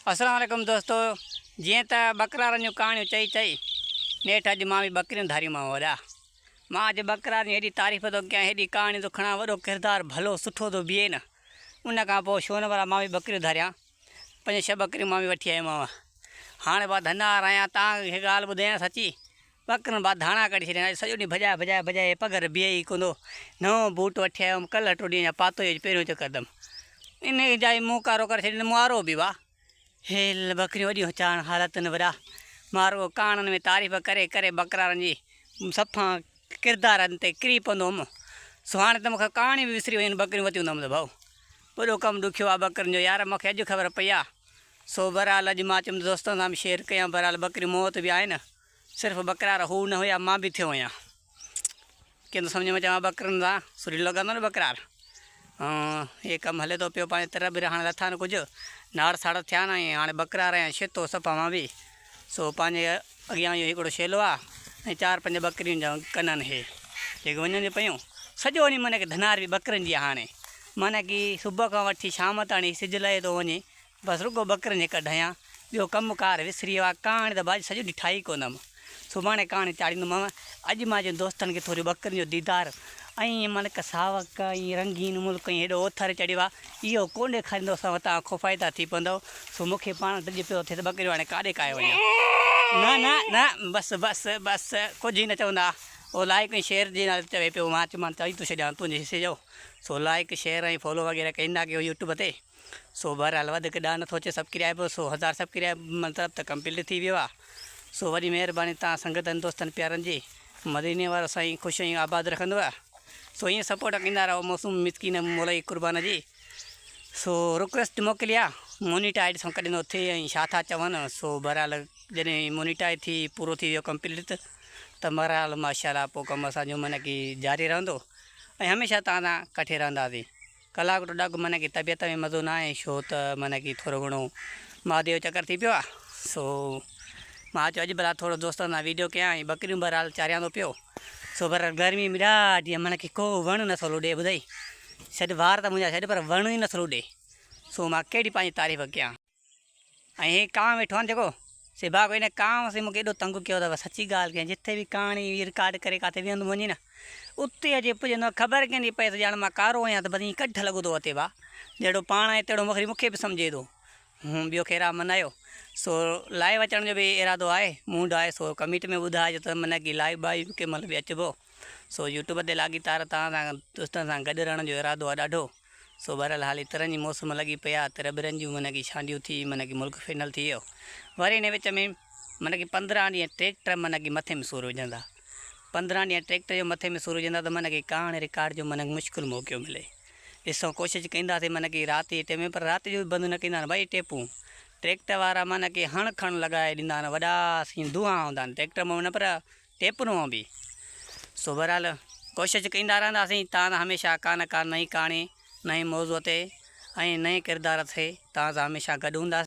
السلام عليڪم دوستو جيئن ته ٻڪرارن جون ڪهاڻيون چئي چئي نيٺ اڄ مان به ٻڪريون ڌاريون مان وڏا مان اڄ ٻڪرارن جي هيڏي تعريف ٿو ڪيان هيڏي ڪهاڻي ٿو کڻان وڏو ڪردار ڀلو سٺو ٿو بيهي نه ان کان پوء ڇو نه ڀلا مان به ٻڪريون ڌاريان پنج ڇهه ٻڪريون مان به وٺي آيو مانو هاڻي با ڌنار آهيان تان کي ڳالهه ٻڌايان سچي ٻڪرين با ڌاڻا ڪڍي ڇڏيا اڄ سڄو ڏينهن ڀڄائي ڀڄائي ڀڄائي پگهر بيهي ئي ڪوندو نئون بوٽ وٺي آيو هوم ڪلهه ٽو ڏينهن جا پاتو ئي اڄ پهريون چڪر اٿم انهيء جا ئي منهن ڪارو ڪري ڇڏيندم مون آرو به وا هيل ٻڪريون وڏيون چاڻ حالتن وڏا مان رڳو ڪاڻن ۾ تعريف ڪري ڪري ٻڪرارن جي صفا ڪردارن تي ڪري پوندو هوم سو هاڻي ته مون کي ڪهاڻي به وسري ويون ٻڪريون وتيون اٿم ته ڀائو وڏو ڪم ڏکيو آ ٻڪرين جو يار مون کي اڄ خبر پئي آ سو بهرحال اڄ مان چيم ته دوستن سان به شيئر ڪيان بهرحال ٻڪريون مون وٽ به آهن صرف ٻڪرار هو نه هيا مان به ٿيو آهيان ڪنهن ٿو سمجهه ۾ چوان ٻڪرن سان سريلو لڳندو نه ٻڪرار هي ڪم هلي ٿو پيو پنهنجي تر بر هاڻي لٿا آهن ڪجهه ناڙ ساڙ ٿيا آهن ۽ هاڻي ٻڪرار ۽ شيتو صفا مان به سو پنهنجي اڳيان اهو هڪڙو شيلو آهي ۽ چار پنج ٻڪريون جا ڪن آهن هي جيڪي وڃن ٿيون پيون سڄو ڏينهن معنيٰ ڪي ڌنار به ٻڪرين جي آهي هاڻي معنيٰ ڪي صبح کان وٺي شام تاڻي سج لهي ٿو وڃي بس رڳو ٻڪرين جي ڪڍ آهيان، ٻيو ڪم ڪار وسري ويو آهي. ڪاڻي ته باجي سڄو ڏينهن ٺاهي ئي ڪونه هئم. سڀاڻي ڪاڻي چاڙهيندومانء. اڄ مان جن دوستن کي ٿوري ٻڪرين جو ديدار ۽ ملڪ ساوڪ ۽ رنگين ملڪ ۽ هيڏو اوٿر چڙهيو آهي، اهو ڪونه ڏيکاريندوسانو تان خوفائتا ٿي پوندؤ. سو مون کي پاڻ ڊڄ پيو ٿئي ته ٻڪريون هاڻي ڪاڏي ڪاهي وڃان. نه نه نه بس بس بس ڪجهه ئي نه چوندا. او لائيڪ ۽ شيئر جي نالي تي چوي پيو. مان چيومان چئي ٿو ڇڏيان تنهنجي حصي جو. سو لائيڪ شيئر ۽ فالو وغيره ڪندا ڪيو يوٽيوب تي. سو بهرحال وڌيڪ ڏانهن نٿو اچي سبڪرائب سو هزار سبڪرائب مطلب ته ڪمپليٽ ٿي ويو آ سو وڏي مهرباني توهان سنگتن دوستن پيارن جي مديني وارو سائين خوش ۽ آباد رکندو سو ائين سپورٽ ڪندا رهو موسم مسڪين مولائي قربان جي سو رڪويسٽ موڪلي آ مونيٽائيڊ سان ڪڏهن ٿو ٿئي ۽ ڇا ٿا چون سو بهرحال جڏهن مونيٽائيڊ ٿي پورو ٿي ويو ڪمپليٽ ته بهرحال ماشاءالله پوء ڪم اسان جو معنيٰ ڪي جاري رهندو ۽ هميشه توهان سان ڪٺي رهنداسين ڪلاڪ ڏوڍ اڳ معنيٰ ڪي طبيعت ۾ مزو نه آهي ڇو ته معنيٰ ڪي ٿورو گهڻو مادي جو چڪر ٿي پيو آهي سو مان چيو اڄ ڀلا ٿورو دوستن سان ويڊيو ڪيان ۽ ٻڪريون بهرحال چاريان ٿو پيو سو بهرحال گرمي ۾ ڏاڍي آهي معنيٰ ڪي ڪو وڻ نٿو لڏي ٻڌئي ڇڏ وار ته منهنجا ڇڏ پر وڻ ئي نٿو لڏي سو مان ڪهڙي پنهنجي تعريف ڪيان. ۽ هي ڪانء ويٺو آهي نه جيڪو سڀاڳو ان ڪانء سين مونکي ايڏو تنگ ڪيو اٿو سچي ڳالهه ڪيان جتي به ڪهاڻي رڪارڊ ڪري ڪاٿي ويهندو وڃي نه اتي اچي پڄندو آهي خبر ڪين ٿي پئي ته ڄڻ مان ڪارو آهيان ته بس ائين ڪڍ لڳو ٿو وتي وا جهڙو پاڻ آهي تهڙو مخري مونکي به سمجهي ٿو هون ٻيو خير آ منايو سو لائيو اچڻ جو به ارادو آهي مونڊ آهي سو ڪمينٽ ۾ ٻڌائجو ته من ڪي لائيو بائيو ڪنهن مهل به اچبو سو يوٽيوب تي لاڳيتار توهان سان دوستن سان گڏ رهڻ جو ارادو آهي ڏاڍو سو بهرحال حالي ترن جي موسم لڳي پئي آ، تر ٻرن جون معنيٰ ڪي ڇانڊيون ٿي معنيٰ ڪي ملڪ فينل ٿي ويو. وري ان وچ ۾ معنيٰ ڪي 15 ڏينهن ٽريڪٽر معنيٰ ڪي مٿي ۾ سور وجهندا. 15 ڏينهن ٽريڪٽر جو مٿي ۾ سور وجهندا ته معنيٰ ڪي ڪهاڻي رڪارڊ جو معنيٰ مشڪل موقعو ملي. ڏسون ڪوشش ڪنداسين معنيٰ ڪي رات جي ٽيم ۾ پر رات جو به بند نه ڪندا آهن ڀائي ٽيپون. ٽريڪٽر وارا معنيٰ ڪي هڻ کڻ لڳائي ڏيندا آهن وڏا سين دونهان هوندا آهن ٽريڪٽر مان نه پر ٽيپن مان به. سو بهرحال ڪوشش ڪندا رهنداسين تان هميشه ڪا نه ڪا نئين ڪهاڻي، نئين موضوع تي ۽ نئين ڪردار تي توهان سان هميشه گڏ هونداسين.